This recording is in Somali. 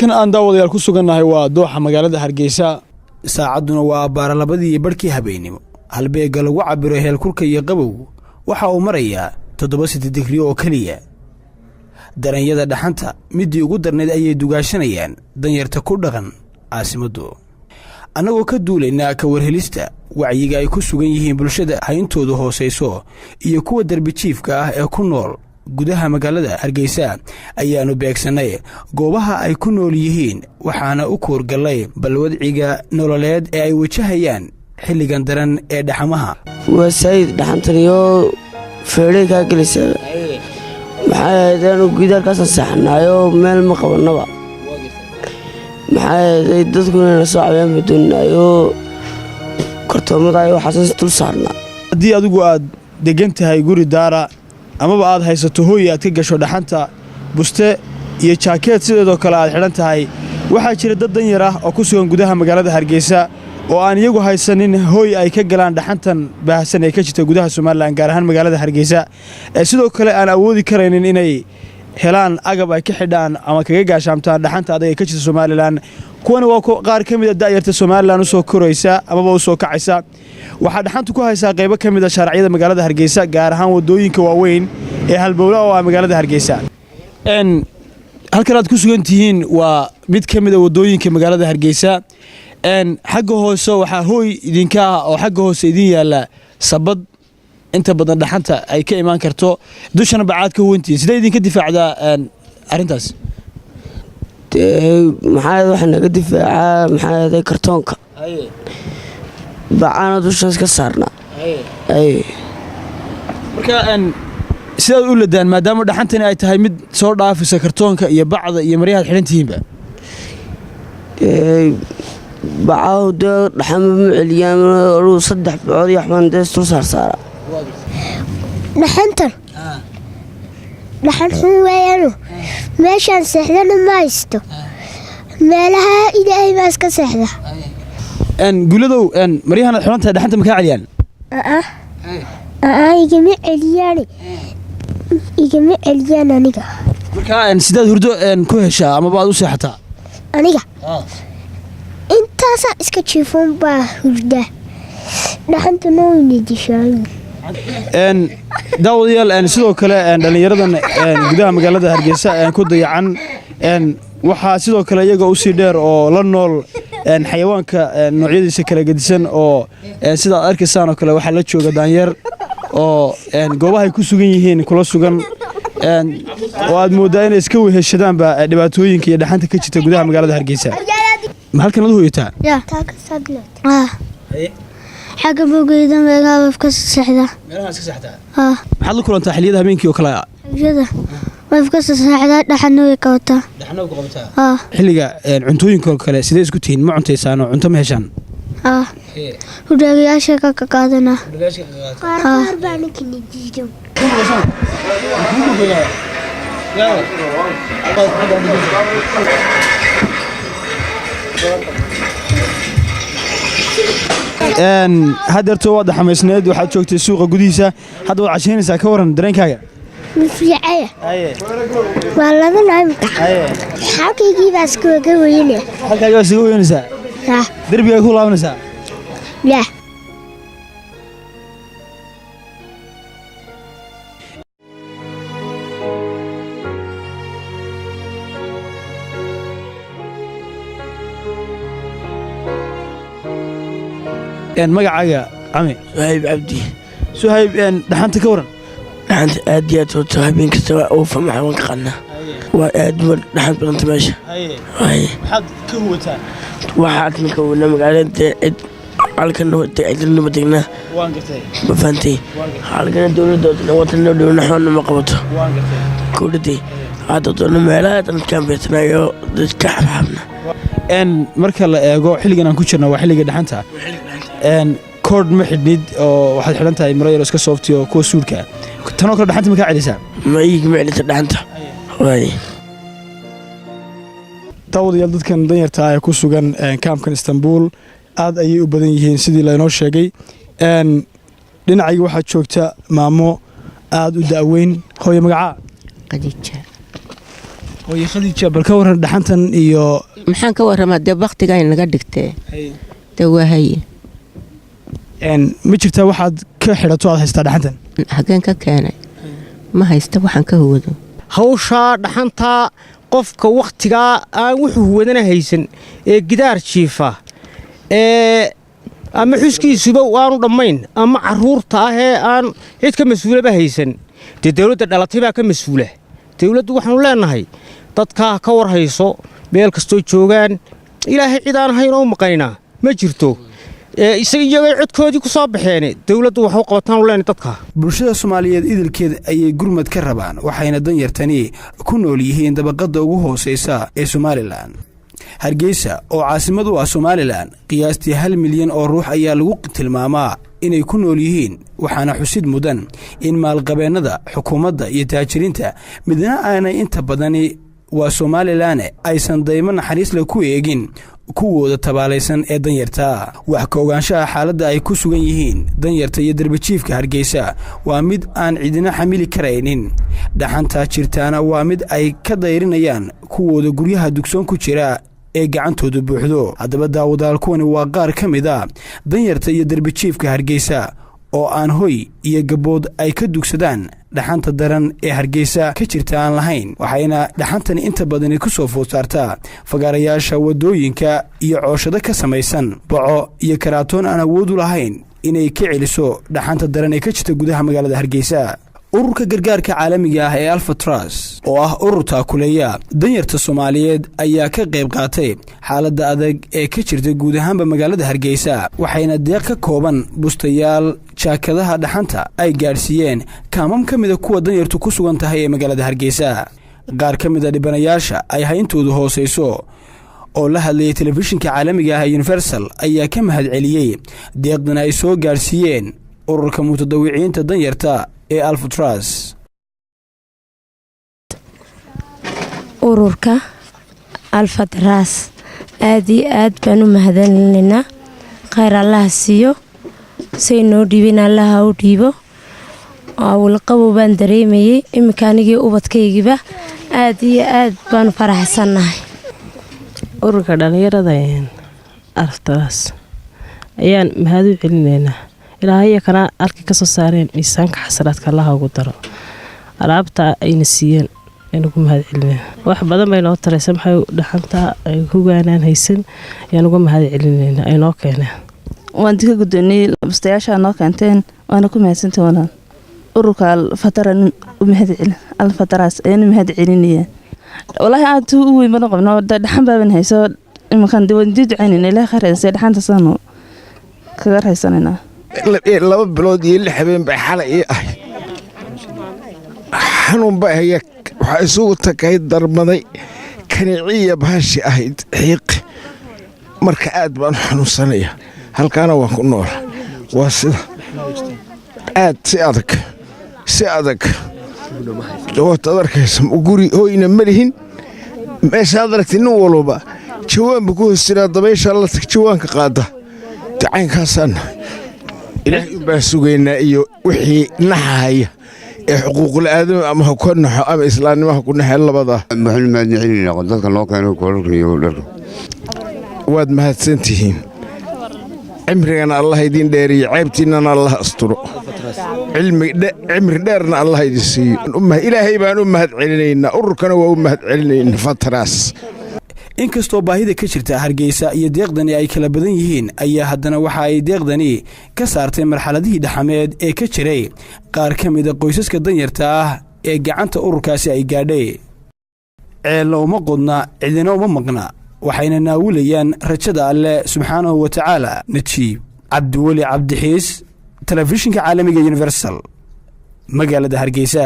Halkan aan daawadayaal ku sugannahay waa dooxa magaalada Hargeysa. Saacadduna waa abbaara 2:30 habeennimo. Halbeegga lagu cabbiro heerkulka iyo qabow waxa uu marayaa 7 sentidigrii oo keliya. Daranyada dhaxanta middii ugu darnayd ayay dugaashanayaan danyarta ku dhaqan caasimaddu. Annagoo ka duulaynaa ka warhelista wacyiga ay ku sugan yihiin bulshada hayntoodu hoosayso iyo kuwa derbijiifka ah ee ku nool gudaha magaalada Hargeysa, ayaannu beegsannay goobaha ay ku nool yihiin, waxaana u kuurgallay bal wadciga nololeed ee ay wajahayaan xilligan daran ee dhaxamaha. Waa saayid dhaxantaniyo, feedhay kaa gelaysaa. Maxay ahayd, anu gidaarkaasaan seexanaayo, meel ma qabannaba. Maxay ahayd, dadkuna ina soo cabayaan ba doonaayo, kartoomadayo waxaasan dul saarnaa. Haddii adigu aad degan tahay guri daara amaba aad haysato hooy aad ka gasho dhaxanta, buste iyo jaakeet sideedoo kale aad xidhan tahay, waxaa jira dad danyar ah oo ku sugan gudaha magaalada Hargeysa oo aan iyagu haysanin hooy ay ka galaan dhaxantan baahsan ee ka jirta gudaha Somaliland, gaar ahaan magaalada Hargeysa, ee sidoo kale aan awoodi karaynin inay helaan agab ay ka xidhaan ama kaga gaashaamtaan dhaxanta adag ee ka jirta Somaliland. Kuwani waa qaar ka mida da'yarta Somaliland usoo koraysa amaba u soo kacaysa. Waxaa dhaxantu ku haysaa qaybo ka mid a shaaracyada magaalada Hargeysa, gaar ahaan waddooyinka waaweyn ee halbowla oo ah magaalada Hargeysa. Halkan aad ku sugan tihiin waa mid ka mid a waddooyinka magaalada Hargeysa. Xagga hoose waxaa hooy idinka ah oo xagga hoose idin yaalla sabad inta badan dhaxanta ay ka imaan karto, dushana bacaad ka huwantihiin. Sidee idinka difaacdaa arrintaas? Dee maxaa waxa naga difaacaa, maxaa ahaday, kartoonka bacaana dushaas ka saarnaa. Marka sidaad u ladaan, maadaama dhaxantani ay tahay mid soo dhaafaysa kartoonka iyo bacda iyo maryahaad xidhan tihiinba? Bacahu dee dhaxama ma celiyaan. Adugu 3 bacood iyo waxbaan dee isdul saarsaaraa. Dhaxantan dhaxan xun weeyaanu, meeshaan seexdana ma haysto, meelaha Ilaahay baa iska seexda. Guuladow, maryahan aad xidhan tahay dhaxanta ma kaa celiyaan? Aa, igama celiyaane, igama celiyaan aniga. Marka sidaad hurdo ku heshaa amaba aad u seexataa? Aniga intaasaa iska jiifoon baa hurda, dhaxantuna wayna dishaan. Daawadayaal, sidoo kale dhallinyaradan gudaha magaalada Hargeysa ku dayacan waxaa sidoo kale iyaga usii dheer oo la nool xayawaanka noocyadiisa kala gedisan, oo sidaad arkaysaan oo kale waxaa la jooga daanyeer oo goobahay ku sugan yihiin kula sugan, oo aad mooddaa inay iska weheshadaanba dhibaatooyinka iyo dhaxanta ka jirta gudaha magaalada Hargeysa. Ma halkan ad u hoyataa? Xagga bogeyda meelaha ka seexda. Meelaha iska seexdaa? Maxaad la kulantaa xilliyada habeenkii oo kale? Xagjada way ka seexdaa, dhaxana way qabataa. Dhaxna ku qabataa. Xilliga cuntooyinka oo kale sidee isku tihiin? Ma tuntaysaan oo cunto ma heshaan? Hudhaagayaasha ka qaadanaa. Qaar baa ninkina diido. Haddeerto waad dhaxamaysneed, waxaad joogtay suuqa gudihiisa, hadda waad cashaynaysaa. Ka waran dareenkaaga? Fiicaya, waa ladana imika, xalkaygii baa iskaga weynaya. Halkaaga waa isaga weynaysaa? Derbigaa ku laabanaysaa? Ya. Magacaaga, cami? Suhayb Cabdi. Suhayb, dhaxanta ka waran? Dhaxanta aad iyo aad horta, habeen kasta waa uufa, maxaa waan ka qadnaa, waa aad ma dhaxan badanta meesha. Maxaad ka huwataa? Waxaad marka wana magaalada dee cid halkan cidnama degnaa. Waan gartay. Ma fahantay? Halkana dowladda wadana dhowna xoona ma qabato. Waan gartay. Kowladii hadda doona meelaha dadkaan beertanayo dadka xabxabna. Marka la eego xilligan aan ku jirna waa xilliga dhaxanta, koodh ma xidhnid oo waxaad xidhan tahay maro yaro iska soofti oo kuwa suudhka. Tanoo kale dhaxanta ma kaa celisaa? Ma iigama celisa dhaxanta waay. Daawadayaal, dadkan danyarta ah ee ku sugan kaamkan Istanbul aad ayay u badan yihiin, sidii laynoo sheegay. Dhinacayga waxaa joogta maamo aad u da'weyn. Hooye, magacaa? Khadiija. Hooye Khadiija, bal ka warran dhaxantan iyo Maxaan ka warramaa dee? Baktiga ay naga dhigtee dee, waa haye. Ma jirtaa waxaad ka xidhato aad haystaa dhaxantan? Xageen ka keenay? Ma haysta waxaan ka huwado. Hawshaa dhaxantaa, qofka wakhtigaa aan wuxuu huwadana haysan ee gidaar jiifa ee ama xuskiisuba aanu dhammayn ama caruurta ah ee aan cid ka mas-uulaba haysan, dee dawladda dhalatay baa ka mas-uula. Dawladdu waxaanu leenahay, dadkaa ka war hayso meel kastoo joogaan. Ilaahay cid aan ahayn oo maqaynaa ma jirto. Isaga iyagay codkoodii ku soo baxeen, dawladdu wax u qabataanu leenahay dadka. Bulshada Soomaaliyeed idilkeed ayay gurmad ka rabaan, waxayna danyartani ku nool yihiin dabaqadda ugu hooseysa ee Somalilan. Hargeysa oo caasimad u ah Somalilan, qiyaastii 1 milyan oo ruux ayaa lagu tilmaamaa inay ku nool yihiin. Waxaana xusid mudan in maalqabeennada, xukuumadda iyo taajiriinta midna aanay inta badani waa Somalilan aysan daymo naxariisle ku eegin kuwooda tabaalaysan ee danyarta. Wax ka ogaanshaha xaaladda ay ku sugan yihiin danyarta iyo derbijiifka Hargeysa waa mid aan cidina xamili karaynin. Dhaxanta jirtaana waa mid ay ka dayrinayaan kuwooda guryaha dugsoon ku jira ee gacantoodu buuxdo. Haddaba daawadaal, kuwani waa qaar ka mid a danyarta iyo derbijiifka Hargeysa oo aan hoy iyo gabood ay ka dugsadaan dhaxanta daran ee Hargeysa ka jirta aan lahayn. Waxayna dhaxantani inta badani ku soo food saartaa fagaarayaasha waddooyinka iyo cooshado ka samaysan baco iyo karaatoon aan awood u lahayn inay ka celiso dhaxanta daran ee ka jirta gudaha magaalada Hargeysa. Ururka gargaarka caalamiga ah ee Alfatras, oo ah urur taakuleeya danyarta Soomaaliyeed, ayaa ka qayb qaatay xaaladda adag ee ka jirta guud ahaanba magaalada Hargeysa, waxayna deeq ka kooban bustayaal, jaakadaha dhaxanta ay gaadhsiiyeen kaamam ka mida kuwa danyartu ku sugan tahay ee magaalada Hargeysa. Qaar ka mid a dhibanayaasha ay hayntoodu hooseyso oo la hadlayay telefishinka caalamiga ah ee Universal ayaa ka mahad celiyey deeqdan ay soo gaadhsiiyeen ururka mutadawiciinta danyarta ee Alfatras. Ururka Alfatras aad iyo aad baan u mahadcelinaynaa. Kheyr Allaha siiyo, say noo dhiibeen Allaha u dhiibo. Awalqabow baan dareemayey, iminka anigii ubadkaygiiba aad iyo aad baanu faraxsannahay. Ururka dhalinyarada Alfatras ayaan mahad u celinaynaa. Ilaahay kana halkii kasoo saareen miisaanka xasanaadka Allaha ugu daro. Alaabta ayna siiyeen aynu ku mahad celinayna. Wax badan bay noo taraysa. Maxay dhaxanta ay hugaanaan haysan ayaan uga mahad celinaynaa ay noo keeneen. Waan dika gudooniyey bustayaashaa noo keenteen, waana ku mahadsantay walaal. Ururka Alfataran u mahad celin, Alfataraas ayaan u mahad celinaya. Walaahi aad u weyn baan qabno. Dhaxan baaban hayso iminkan, dee waan dii ducaynayna. Ilaah khayr haysa, dhaxanta saanu kaga raysanaynaa. 2 bilood iyo 6 habeen bay xalay ii ahay. Xanuun baa haya, waxaa isugu takay darmaday kaniciya bahashi ahayd xiiq. Marka aad baan u xanuunsanaya, halkaana waan ku noola. Waa sida aad si adag, si adag waad arkaysa. Guri hoyna ma lihin. Meeshaad aragtay nin walba jawaanba ku hoos jiraa, dabayshaa la tag jawaanka qaada. Caynkaasaan Ilaahay unbaan sugaynaa iyo wixii naxahaya ee xuquuqul aadama, ama ha ka naxo ama islaamnimo ha ku naxee, labadaa. Waxaanu mahadcelinaynaa dadka noo keeno koodhka iyo dharka. Waad mahadsantihiin. Cimrigana Allah idiin dheeriyo, ceebtiinnana Allah asturo, cimri dheerna Allah idin siiyo. Ilaahay baan u mahad celinaynaa, ururkana waa u mahad celinaynaa Fatras. Inkastoo baahida ka jirta Hargeysa iyo deeqdani ay kala badan yihiin, ayaa haddana waxa ay deeqdani ka saartay marxaladihii dhaxameed ee ka jiray qaar ka mida qoysaska danyarta ah ee gacanta ururkaasi ay gaadhay. Ceelna uma qodna, cidina uma maqna, waxayna naawilayaan rajada Alleh subxaanahu wa tacaala. Najiib Cabdiweli Cabdixiis, telefishinka caalamiga Universal, magaalada Hargeysa.